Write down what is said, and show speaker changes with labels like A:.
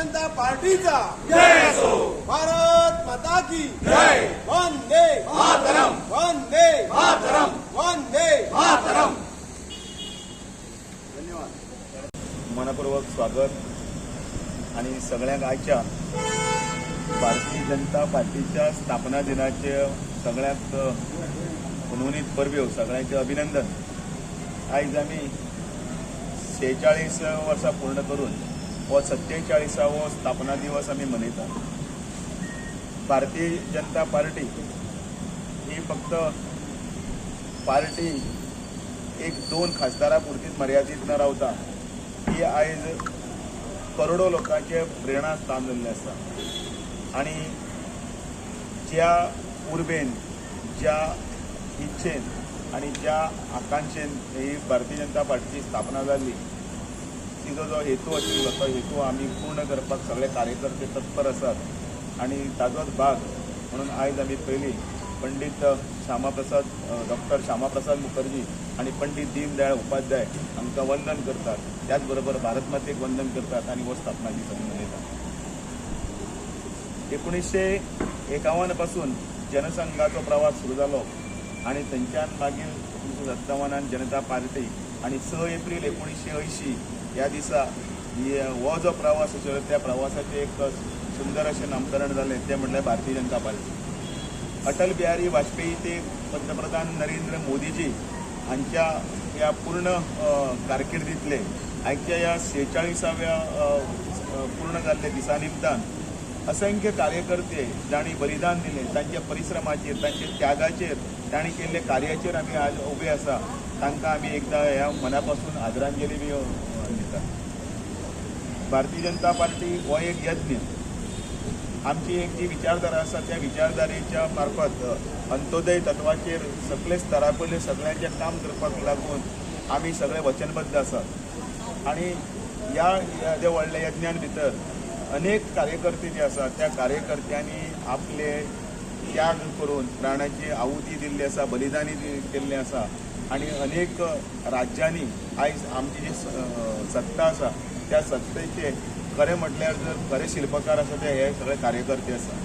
A: जनता पार्टीचा
B: जय असो.
A: भारत माता की
B: जय.
A: वंदे
B: मातरम.
A: वंदे
B: मातरम.
A: वंदे
B: मातरम.
A: धन्यवाद.
C: मनपूर्वक स्वागत आणि सगळ्यांक आयच्या भारतीय जनता पार्टीच्या स्थापना दिनाचे सगळ्यांक हुनहुनीत परब्यो, सगळ्यांचे अभिनंदन. आयज आमी 46 वर्सां पूर्ण करून हो 47वो स्थापना दिवस आमी मनयतात. भारतीय जनता पार्टी ही फक्त पार्टी एक दोन खासदारा पुरतीच मर्यादीत न रावता ही आयज करोडो लोकांचे प्रेरणा स्थान जाल्लें आसा. आनी ज्या उर्बेन, ज्या इच्छेन आनी ज्या आकांक्षेन ही भारतीय जनता पार्टीची स्थापना जाल्ली, तिचो जो हेतू आशिल्लो तो हेतू आमी पूर्ण करपाक सगळे कार्यकर्ते तत्पर आसात. आनी ताजोच भाग म्हणून आयज आमी पयलीं पंडीत श्यामाप्रसाद डॉक्टर श्यामाप्रसाद मुखर्जी आनी पंडीत दीनदयाळ उपाध्याय हांकां वंदन करतात, त्याच बरोबर भारत मातेक वंदन करतात आनी हो स्थापना दीस आमी मनयतात. 1951 पासून जनसंघाचो प्रवास सुरू जालो आनी थंयच्यान मागीर 1957 जनता पार्टी आनी 6 एप्रील 1980 ह्या दिसा हो जो प्रवास आशिल्लो त्या प्रवासाचें एक सुंदर अशें नामकरण जालें, तें म्हटल्यार भारतीय जनता पार्टी. अटल बिहारी वाजपेयी ते पंतप्रधान नरेंद्र मोदीजी हांच्या ह्या पूर्ण कारकिर्दींतले आयच्या ह्या 46व्या पूर्ण जाल्ल्या दिसा निमतान असंख्य कार्यकर्ते जांणी बलिदान दिलें, तांच्या परिश्रमाचेर, तांच्या त्यागाचेर, तांणी केल्ल्या कार्याचेर आमी आज उबे आसा. तांकां आमी एकदां ह्या मना पासून आदरांजली बी दितात. भारतीय जनता पार्टी हो एक यज्ञ. आमची एक जी विचारधारा आसा त्या विचारधारेच्या मार्फत अंत्योदय तत्वाचेर सगळे स्तरा पयले सगळ्यांचें काम करपाक लागून आमी सगळे वचनबद्ध आसात. आनी ह्या ज्या व्हडल्या यज्ञान भितर अनेक कार्यकर्ते जे आसात त्या कार्यकर्त्यांनी आपले त्याग करून प्राणाची आहुती दिल्ली आसा, बलिदानी केल्लें आसा. आनी अनेक राज्यांनी आयज आमची जी सत्ता आसा त्या सत्तेचे खरें म्हटल्यार जर खरे शिल्पकार आसा ते हे सगळे कार्यकर्ते आसा.